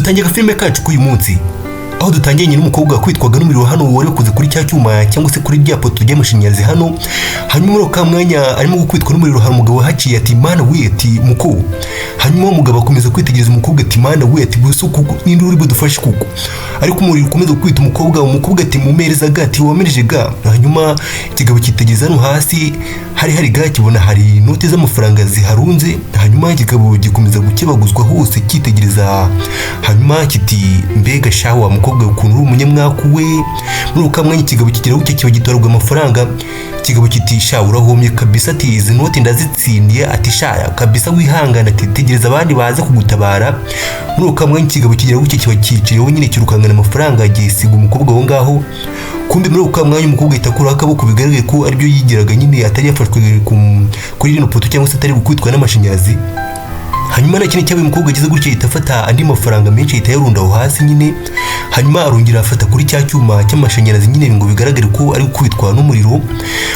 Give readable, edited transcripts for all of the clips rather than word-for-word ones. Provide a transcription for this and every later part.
Dutangiye agafilime kacu k'uyu munsi aho dutangiranye n'umukobwa kwitwaga n'umuriro hano, wari wakoze kuri cya cyuma cyangwa se kuri rya poto ry'amashanyarazi hano. Hanyuma muri ako ka mwanya arimo gukwitwa n'umuriro, hari umugabo wahaciye ati: "Mana we!" Ati: "Muko." Hanyuma uwo mugabo akomeza kwitegereza umukobwa ati: "Mana we!" Ati: "Buso kuko ninde uri budufashe kuko?" Ariko umuriro ukomeza kwita umukobwa. Umukobwa ati: "Mumereza ga." Ati: "Wamereje ga." Hanyuma ikigabo cyitegereza hano hasi hari ga, kibona hari inoti z'amafaranga ziharunze. Hanyuma ikigabo gikomeza gukebaguzwa hose cyitegereza, hanyuma kiti: "Mbega shawa mukobwa, ukuntu uri umunyamwaku we!" Muri ako mwanya ikigabo kigira gutya kiba gitoragwa amafaranga. Ikigabo kiti: "Sha, urahomye kabisa." Ati: "Izi noti ndazitsindiye." Ati: "Sha kabisa, wihangana." Ati: "Tegereza abandi baze kugutabara." Muri ako mwanya ikigabo kigira gutya kiba cyiciriyeho nyine, kirukangana amafaranga, gisiga umukobwa aho ngaho. Kumbe muri ako mwanya umukobwa ahita akuraho akaboko, bigaragare ko aribyo yigiraga nyine, atari yafashwe kuri rino poto cyangwa se atari gukubitwa n'amashanyarazi. Hanyuma nta kintu cyabaye, umukobwa agize gutya ahita afata andi mafaranga menshi, ahita ayarunda aho hasi nyine. Hanyuma arongera afata kuri cya cyuma cy'amashanyarazi nyine, ngo bigaragare ko ari gukubitwa n'umuriro.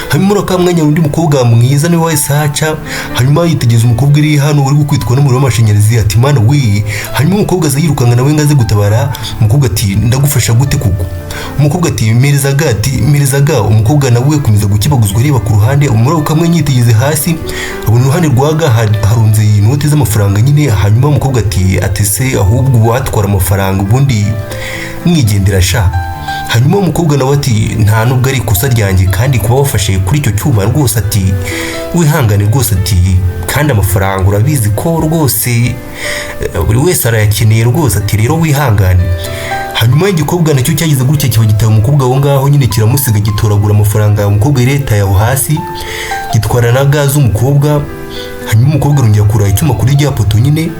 Hanyuma muri ako mwanya undi mukobwa mwiza niwe wahise ahaca. Hanyuma yitegereza umukobwa uri hano uri gukubitwa n'umuriro w'amashanyarazi, ati: "Mana we!" Hanyuma umukobwa aza yirukanka nawe ngo aze gutabara. Umukobwa ati: "Ndagufasha gute kuko?" Umukobwa ati: "Mpereza ga." Ati: "Mpereza ga." Umukobwa nawe akomeza gukebaguzwa areba ku ruhande. Muri ako kamwe yitegereze hasi, abona uruhande rwa ga harunze inoti z'amafaranga nyine. Hanyuma umukobwa ati: "Se ahubwo watwara amafaranga ubundi mwigendera sha." Hanyuma umukobwa nawe ati: "Nta nubwo ari ikosa ryanjye, kandi kuba wafashe kuri icyo cyuma rwose." Ati: "Wihangane rwose." Ati: "Kandi amafaranga urabizi ko rwose buri wese arayakeneye rwose." Ati: "Rero wihangane." Hanyuma igikobwa nacyo cyagize gutya kiba gitaba umukobwa aho ngaho nyine, kiramusiga, gitoragura amafaranga umukobwa yari yataye aho hasi, gitwara na ga z'umukobwa. Hanyuma umukobwa arongera akura icyuma kuri rya poto nyine.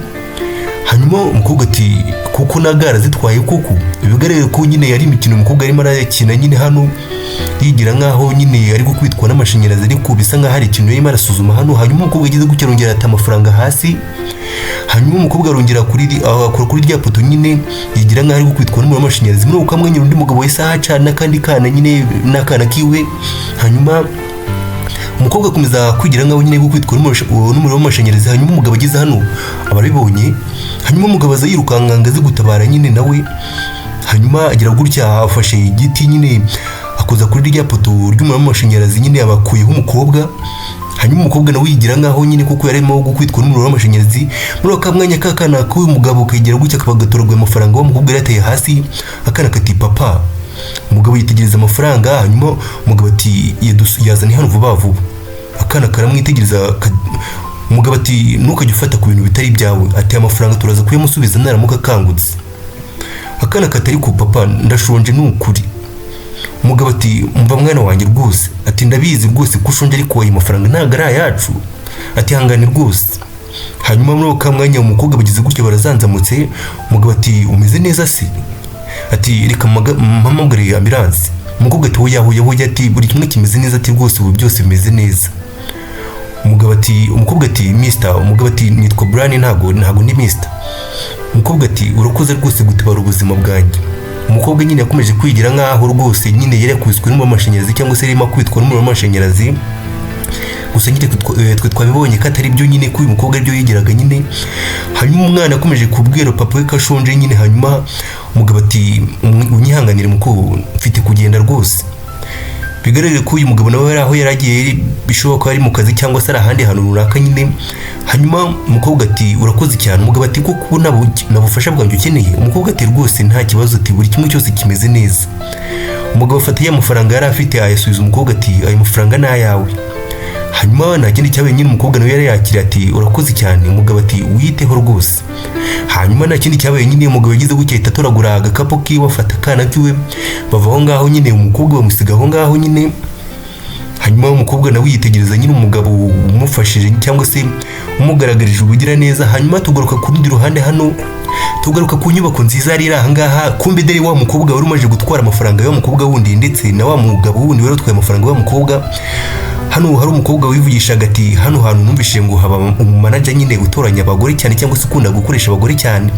Hanyuma umukobwa ati: "Kuko na ga arazitwaye koko." Bigaragara ko nyine yari imikino umukobwa arimo arakina nyine hano, yigira nkaho nyine ari gukubitwa n'amashanyarazi, ariko bisa nkaho hari ikintu yarimo arasuzuma hano. Hanyuma umukobwa ageze gutya arongera ata amafaranga hasi. Hanyuma umukobwa arongera akora kuri rya poto nyine, yigira nkaho ari gukubitwa n'umuriro w'amashanyarazi. Muri ako kamwanya undi mugabo wahise ahaca n'akandi kana nyine, n'akana kiwe. Hanyuma umukobwa akomeza kwigira nkaho nyine ari gukubitwa n'umuriro w'amashanyarazi. Hanyuma umugabo ageze hano aba abibonye. Hanyuma umugabo aza yirukanka ngo aze gutabara nyine nawe. Hanyuma agira gutya afashe igiti nyine, akoza kuri rya poto ry'umuriro w'amashanyarazi nyine, abakuyeho umukobwa. Hanyuma umukobwa nawe yigira nkaho nyine kuko yarimo gukubitwa n'umuriro w'amashanyarazi. Muri ako mwanya ka kana k'uyu mugabo kegera gutya kaba gatoraguye amafaranga wa mukobwa yari yateye hasi. Akana kati: "Papa." Umugabo yitegereza amafaranga. Hanyuma umugabo ati: "Yazane hano vuba vuba." Akana karamwitegereza. Umugabo ati: "Ntukajye ufata ku bintu bitari ibyawe." Ati: "Amafaranga turaza kuyamusubiza naramuka akangutse." Akana katari ku: "Papa, ndashonje ni ukuri." Umugabo ati: "Mva mwana wanjye rwose." Ati: "Ndabizi rwose ko ushonje, ariko ayo mafaranga ntabwo ari ayacu." Ati: "Hangane rwose." Hanyuma muri ako mwanya umukobwa bagize gutya barazanzamutse. Umugabo ati: "Umeze neza se?" Ati: "Reka mpamagare ambulance." Umukobwa ati: "Oya, oya, oya." Ati: "Buri kimwe kimeze neza." Ati: "Rwose ubu byose bimeze neza." Umugabo ati, umukobwa ati: "Mister." Umugabo ati: "Nitwa Brian, ntago ndi mister." Umukobwa ati: "Urakoze rwose gutabara ubuzima bwanjye." Umukobwa nyine yakomeje kwigira nkaho rwose nyine yari yakubiswe n'umuriro w'amashanyarazi cyangwa se yarimo akubitwa n'umuriro w'amashanyarazi. Gusa nyine twe twabibonye ko atari byo nyine, ko uyu mukobwa aribyo yigiraga nyine. Hanyuma umwana akomeje kubwira papa we ko ashonje nyine. Hanyuma umugabo ati: "Unyihanganire muko, mfite kugenda rwose." Bigaragare ko uyu mugabo nawe yari aho yari agiye, bishoboka ko ari mu kazi cyangwa se ari ahandi hantu runaka nyine. Hanyuma umukobwa ati: "Urakoze cyane." Umugabo ati: "Koko nta bufasha bwanjye ukeneye?" Umukobwa ati: "Rwose nta kibazo." Ati: "Buri kimwe cyose kimeze neza." Umugabo afata ya mafaranga yari afite, ayasubiza umukobwa, ati: "Ayo mafaranga ni ayawe." Hanyuma nta kindi cyabaye nyine, umukobwa nawe yari yakiriye, ati: "Urakoze cyane." Umugabo ati: "Wiyiteho rwose." Hanyuma nta kindi cyabaye nyine, umugabo yagize gutya ahita atoragura agakapu kiwe, afata akana kiwe, bava aho ngaho nyine, umukobwa bamusiga aho ngaho nyine. Hanyuma umukobwa nawe yitegereza nyine umugabo umufashije cyangwa se umugaragarije ubugiraneza. Hanyuma tugaruka ku rundi ruhande hano, tugaruka ku nyubako nziza yari iri aha ngaha. Kumbe dore wa mukobwa wari umaze gutwara amafaranga y'wa mukobwa wundi, ndetse na wa mugabo wundi wari utwaye amafaranga y'wa mukobwa. Hano hari umukobwa wivugishaga ati: "Hano hantu numvise ngo haba umumanager nyine utoranya abagore cyane cyangwa se ukunda gukoresha abagore cyane."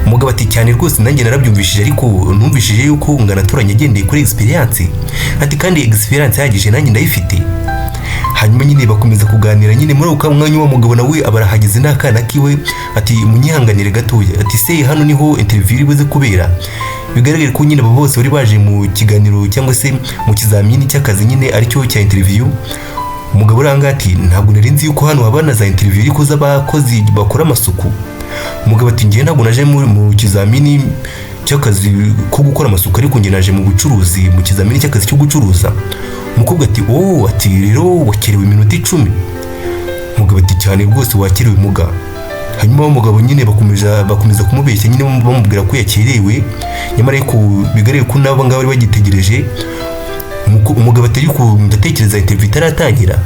Umugabo ati: "Cyane rwose, nanjye narabyumvishije, ariko numvishije yuko nganatoranya agendeye kuri experience." Ati: "Kandi experience ihagije nanjye ndayifite." Hanyuma nyine bakomeza kuganira nyine. Muri ako mwanya wa mugabo nawe aba arahageze n'akana kiwe. Ati: "Munyihanganire gatoya." Ati: "Se hano niho interview iri buze kubera?" Bigaragare ko nyine abo bose bari baje mu kiganiro cyangwa se mu kizamini cy'akazi nyine, aricyo cya interview. Umugabo uranga ati: "Ntabwo nari nzi yuko hano haba na za interview ariko z'abakozi bakora amasuku." Umugabo ati: "Njyewe ntabwo naje mu kizamini cy'akazi ko gukora amasuku, ariko njye naje mu bucuruzi, mu kizamini cy'akazi cyo gucuruza." Umukobwa ati: "Oh." Ati: "Rero wakerewe iminota 10." Umugabo ati: "Cyane rwose, wakerewe muga." Hanyuma umugabo nyine bakomeza kumubeshya nyine, bamubwira ko yakerewe, nyamara ariko bigaragare ko n'abo ngabo bari bagitegereje. Umugabo ati: "Ariko ndatekereza interview itaratangira."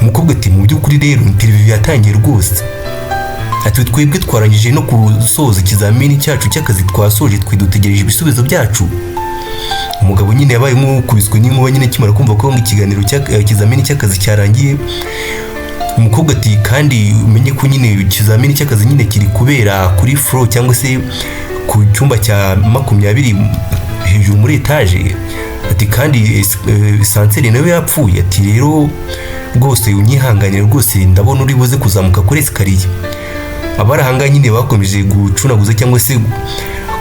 Umukobwa ati: "Mu by'ukuri rero interview yatangiye rwose." Ati: "Twebwe twarangije no gusoza ikizamini cyacu cy'akazi, twasoje, twe dutegereje ibisubizo byacu." Umugabo nyine yabaye nk'ukubiswe n'inkuba nyine akimara kumva ko ikiganiro ikizamini cy'akazi cyarangiye. Umukobwa ati: "Kandi umenye ko nyine ikizamini cy'akazi nyine kiri kubera kuri floor cyangwa se ku cyumba cya 20 hejuru muri etaje." Ati: "Kandi ascenseur nayo yapfuye." Ati: "Rero rwose unyihanganire rwose, ndabona uri buze kuzamuka kuri escalier." Abari ahangaha nyine bakomeje gucunaguza cyangwa se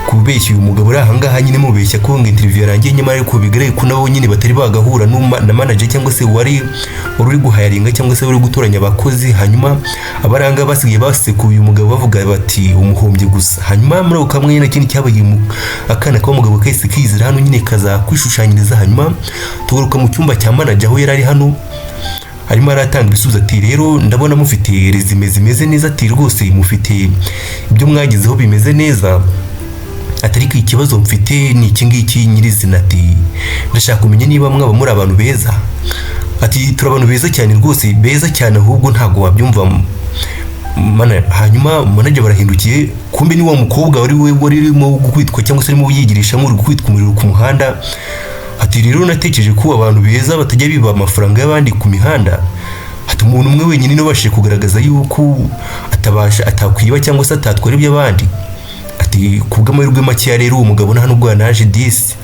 kubeshya uyu mugabo uri ahangaha nyine, mubeshya ko ngo interview yarangiye, nyamara ariko bigaragaye ko nabo nyine batari bagahura na manager cyangwa se wari uri guhiringa cyangwa se wari gutoranya abakozi. Hanyuma abari ahangaha basigaye basekuye uyu mugabo, bavuga bati: "Umuhombye gusa." Hanyuma muri ako kamwe nyine ikindi cyabaye, akana k'umugabo kahise kizira hano nyine kaza kwishushanyiriza. Hanyuma tugaruka mu cyumba cya manager aho yari ari hano arimo aratanga ibisubizo. Ati: "Rero ndabona mufite résumé zimeze neza." Ati: "Rwose mufite ibyo mwagezeho bimeze neza." Ati: "Ariko ikibazo mfite ni iki ngiki nyirizina." Ati: "Ndashaka kumenya niba mwaba muri abantu beza." Ati: "Turi abantu beza cyane rwose, beza cyane ahubwo ntabwo wabyumva mana." Hanyuma manager barahindukiye, kumbe ni wa mukobwa wari we wari urimo gukubitwa cyangwa se urimo yigirisha nk'uri gukubitwa umuriro ku muhanda. Ati: "Rero natekereje ko abantu beza batajya biba amafaranga y'abandi ku mihanda." Ati: "Umuntu umwe wenyine niwe ubashije kugaragaza yuko atabasha, atakwiba cyangwa se atatwara iby'abandi." Ati: "Ku bw'amahirwe makeya rero uwo mugabo nta nubwo yanaje disi."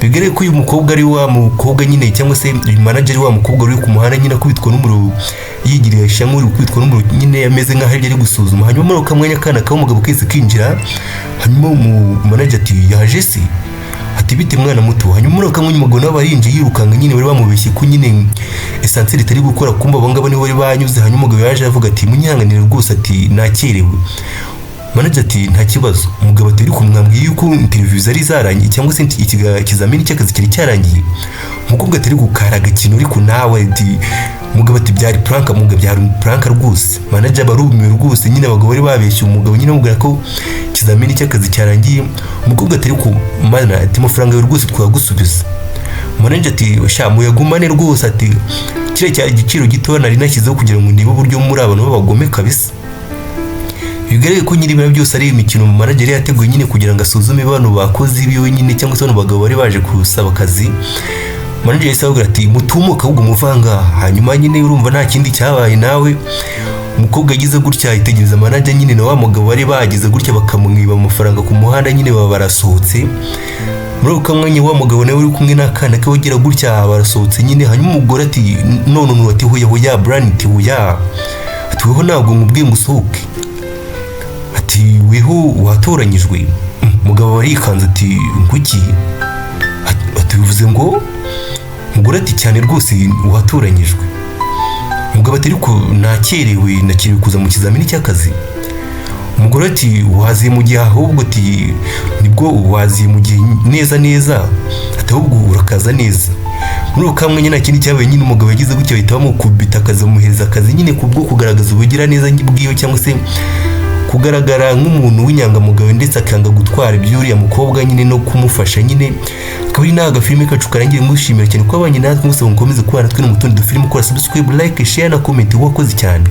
Bigaragare ko uyu mukobwa ari wa mukobwa nyine, cyangwa se uyu manager ari wa mukobwa uri ku muhanda nyine akubitwa n'umuriro, yigirisha nk'uri gukubitwa n'umuriro nyine, ameze nk'aho aribyo ari gusuzuma. Hanyuma muri ako kamwanya akana k'umugabo kese kinjira. Hanyuma umu manager ati: "Yaje se?" Ati: "Bite mwana muto?" Hanyuma muri ako kamwanya umugabo nawe arinjiye yirukanka nyine, bari bamubeshye ko nyine ascenseur itari gukora, kumva abo ngabo niho bari banyuze. Hanyuma umugabo yaje avuga ati: "Munyihanganire rwose." Ati: "Nakerewe." Manager ati: "Nta kibazo." Umugabo ati: "Ariko mwambwiye yuko interview zari zarangiye cyangwa se ikizamini cy'akazi cyari cyarangiye." Umukobwa ati: "Ariko kari agakino ariko nawe." Ati, umugabo ati: "Byari prank." Mugabo: "Byari prank rwose." Manager barumiwe rwose nyine, abagabo bari babeshye umugabo nyine bamubwira ko ikizamini cy'akazi cyarangiye. Umukobwa ati: "Ariko mana," ati, "amafaranga yawe rwose twagusubiza." Manager ati: "Sha, muyagumane rwose." Ati: "Kiriya cyari igiciro gito nari nashyizeho kugira ngo ndebe uburyo muri abantu b'abagome kabisa." Bigaragare ko nyiri ibintu byose ari imikino manager yateguye nyine kugira ngo asuzume bano bakozi biwe nyine, cyangwa se bano bagabo bari baje gusaba akazi. Manager yahise ababwira ati: "Mutumuke ahubwo muvanga." Hanyuma nyine urumva nta kindi cyabaye, nawe umukobwa yagize gutya yitegereza manager nyine na wa mugabo bari bagize gutya bakamwiba amafaranga ku muhanda nyine, baba barasohotse. Muri ako mwanya wa mugabo nawe uri kumwe n'akana ke bagira gutya barasohotse nyine. Hanyuma umugore ati: "None no." Ati: "Hoya hoya Brian." Ati: "Hoya." Ati: "Weho ntabwo nkubwiye ngo usohoke." Ati: "Weho watoranyijwe." Umugabo arikanze ati: "Nguki?" Ati: "Bivuze ngo?" Umugore ati: "Cyane rwose, watoranyijwe." Umugabo ati: "Ariko nakerewe, nakerewe kuza mu kizamini cy'akazi." Umugore ati: "Waziye mu gihe ahubwo." Ati: "Nibwo waziye mu gihe neza neza." Ati: "Ahubwo urakaza neza." Muri ako kamwe nta kindi cyabaye nyine, umugabo yagize gutya bahita bamukubita akazi, bamuhereza akazi nyine kubwo kugaragaza ubugiraneza bwiwe cyangwa se kugaragara nk'umuntu w'inyangamugayo, ndetse akanga gutwara iby'uriya mukobwa nyine no kumufasha nyine. Akaba ari n'aka gafilime kacu karangiye. Mushimira cyane ko abanye natwe, musaba mukomeze kubana natwe no mu tundi dufilime. Ukora subscribe, like, share na comment. Wakoze cyane.